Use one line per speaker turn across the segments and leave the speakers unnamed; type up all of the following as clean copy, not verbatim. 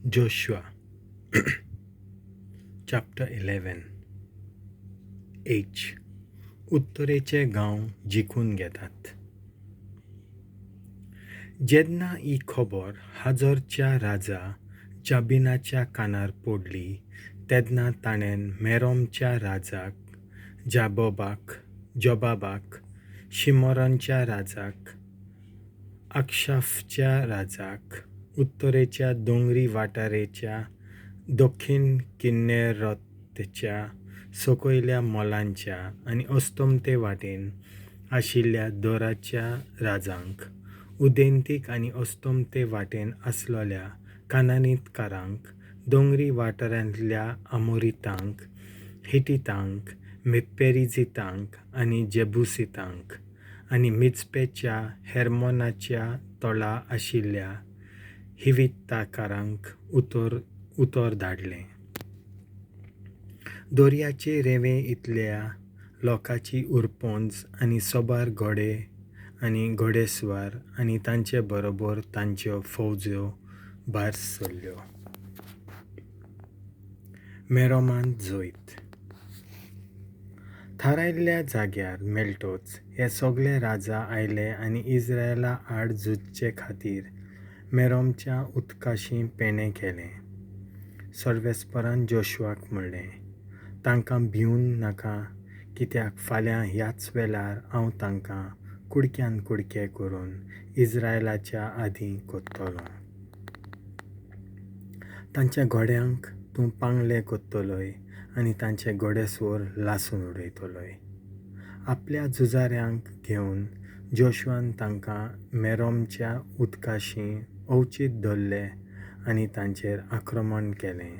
Joshua chapter 11 H. उत्तरेचे गांव जिखून घेतात. जेन्ना ही खबर हाजरच्या राजा जाबिनाच्या कानार पडली तेन्ना ताणें मेरोमच्या राजाक जबाबाक, शिमोरनच्या राजाक, अक्षाफच्या राजाक, उत्तरेच्या दोंगरी वाठाराच्या दक्षिण किन्नेरतच्या सकयल्या मोलांच्या आनी अस्तमते वाटेन आशिल्ल्या दोराच्या राजांक, उदेंतीक आनी अस्तमते वाटेन आसलेल्या कानानीतकारांक, दोंगरी वाठारांतल्या आमोरितांक, हिटितांक, पेरिजितांक आनी जेबुसितांक आनी मिझपेच्या हेर्मोनाच्या तळा आशिल्ल्या हिविताकारांक उतर धाडलें. दर्याचे रेंवे इतल्या लोकांची उरपोंज आनी सोबार घोडे आनी घोडेस्वार आनी तांचे बरोबर तांच्यो फौज्यो भायर सरल्यो. मेरोमांत जैत. थारायल्ल्या जाग्यार मेळटच हे सगळे राजा आयले आनी इस्रायला आड झुजचे खातीर मेरोमच्या उदकाशी पेणें केलें. सर्वेस्परान जोशुआक म्हणलें, तांकां भिवन नाका, कित्याक फाल्यां ह्याच वेळार हांव तांकां कुडक्यान कुडके करून इस्रायलाच्या आदीं करतलो. तांच्या घोड्यांक तूं पांगले करतलोय आनी तांचे घोडेस्वर लासून उडयतलोय. आपल्या झुजाऱ्यांक घेवन जोशुआन तांकां मेरोमच्या उदकाशी अवचीत धरले आनी तांचेर आक्रमण केलें.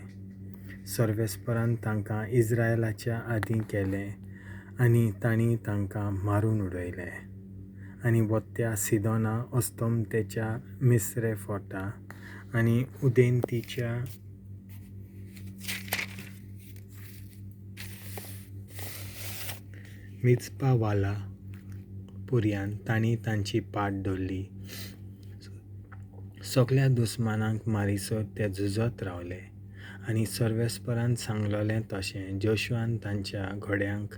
सर्वेस्परान तांकां इस्रायलाच्या आदीं केले आनी तांणी तांकां मारून उडयले आनी वत्या सिदोना अस्तमतेच्या मिसरेफोटा आनी उदेंतीच्या मिझपावाला पुर्यान तांणी तांची पाट धरली. सगळ्या दुस्मानांक मारीसर ते झुजत रावले आनी सर्वेस्परान सांगलेलें तशें जोशुआन तांच्या घोड्यांक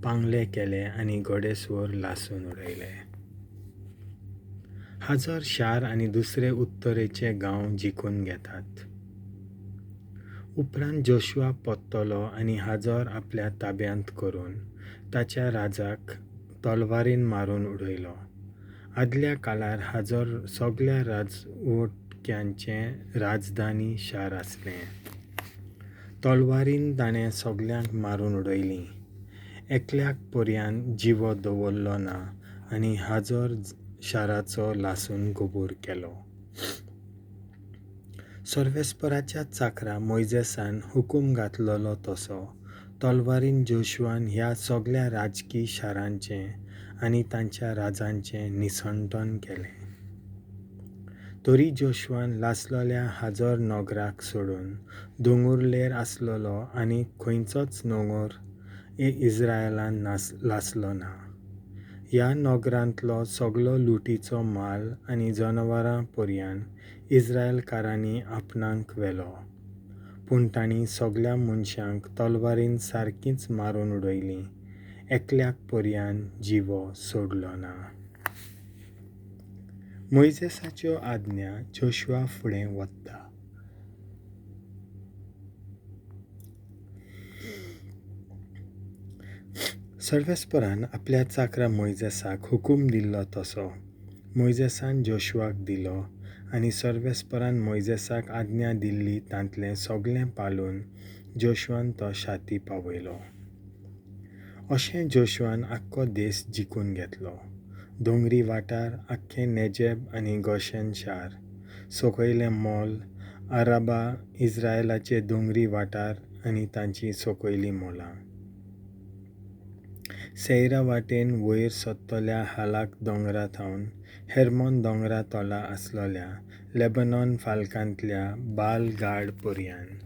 पांगले केले आनी घोडेस्वर लासून उडयले. हाजर शार आनी दुसरे उत्तरेचे गांव जिखून घेतात. उपरांत जोशुआ परतलो आनी हाजर आपल्या ताब्यांत करून ताच्या राजाक तलवारीन मारून उडयलो. आदल्या काळार हाजर सगळ्या राजवटक्यांचें राजधानी शार आसलें. तलवारीन ताणें सगळ्यांक मारून उडयलीं, एकल्याक पर्यान जिवो दवरलो ना आनी हाजर शाराचो लासून गोबोर केलो. सर्वेस्पराच्या चाकरा मोयजेसान हुकूम घातलेलो तसो तलवारीन जोशुआन ह्या सगळ्या राजकी शारांचें आनी तांच्या राजांचें निसंटन केलें. तरी जोशुआन लासलेल्या हाजर नगराक सोडून दोंगुर्लेर आसलेलो आनी खंयचोच नगर इस्रायलान लासलो ना. ह्या नगरांतलो सगळो लुटीचो माल आनी जनावरां पर्यान इस्रायलकारांनी आपणाक व्हेलो, पूण तांणी सगळ्या मनशांक तलवारीन सारकींच मारून उडयलीं, एकल्याक पर्यान जिवो सोडलो ना. मोयजेसाच्यो आज्ञा जोशुआ फुडें वता. सर्वेस्परान आपल्या चाकरा मोयजेसाक हुकूम दिल्लो तसो मोयजेसान जोशुआक दिलो आनी सर्वेस्परान मोयजेसाक आज्ञा दिल्ली तांतलें सगळें पाळून जोशुआन तो शाती पावयलो. अशें जोशुआन आख्खो देश जिखून घेतलो. दोंगरी वाठार, आख्खें नेजेब आनी गोशेन शार, सकयलें मोल, अराबा, इस्रायलाचे दोंगरी वाठार आनी तांची सकयलीं मोलां, सेयरा वाटेन वयर सरतल्या हालाक दोंगरा थावन हेर्मोन दोंगरा तोला आसलेल्या लेबनॉन फालकांतल्या बाल गाड पर्यान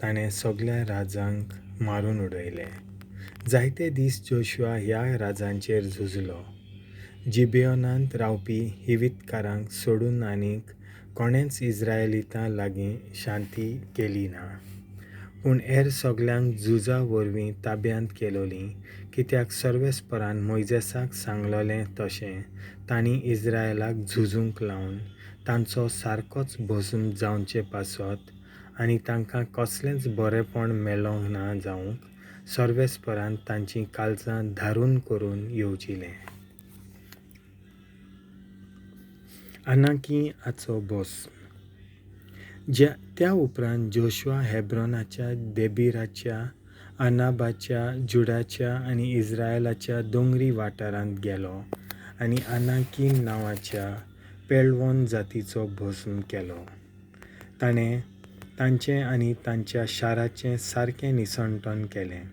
ताणें सगळ्या राजांक मारून उडयले. जायते दीस जोशुआ ह्या राजांचेर झुजलो. जिबेयोनांत रावपी हिवितकारांक सोडून आनीक कोणेंच इस्रायलितां लागीं शांती केली ना. पूण हेर सगल्यांक झुजा वरवीं ताब्यांत केलोलीं, कित्याक सर्वेस्परान मोयजेसाक सांगलोलें तशें तांणी इस्रायलाक झुजूंक लावन तांचो सारकोच भस्म जावचे पासत आनी तांकां कसलेंच बरेपण मेलोंक ना जावंक, सर्वेस्परान तांचीं काळजां धारून करून येवजिलें. आनाकी हाचो भस्म. ज्या त्या उपरांत जोशुआ हेब्रॉनाच्या, देबीराच्या, अनाबाच्या, जुडाच्या आनी इस्रायलाच्या दोंगरी वाठारांत गेलो आनी आनाकीम नांवाच्या पेळवोन जातीचो भस्म केलो. ताणें तांचें आनी तांच्या शाराचें सारकें निसणटन केलें.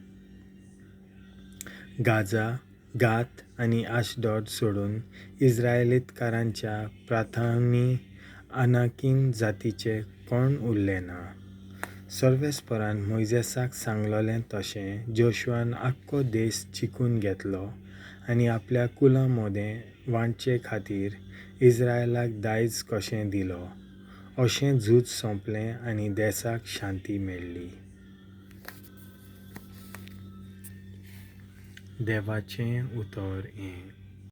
गाजा, गात आनी आशडॉड सोडून इस्रायलीतकारांच्या प्रांतांनी आनाकीम जातीचे कोण उरले ना. सर्वेस्परान मोयजेसाक सांगलोलें तशें जोशुआन आख्खो देश जिखून घेतलो आनी आपल्या कुलां मोदें वांटचे खातीर इस्रायलाक दायज कशें दिलो. अशें झूज सोंपलें आनी देसाक शांती मेळ्ळी. देवाचें उतर हें.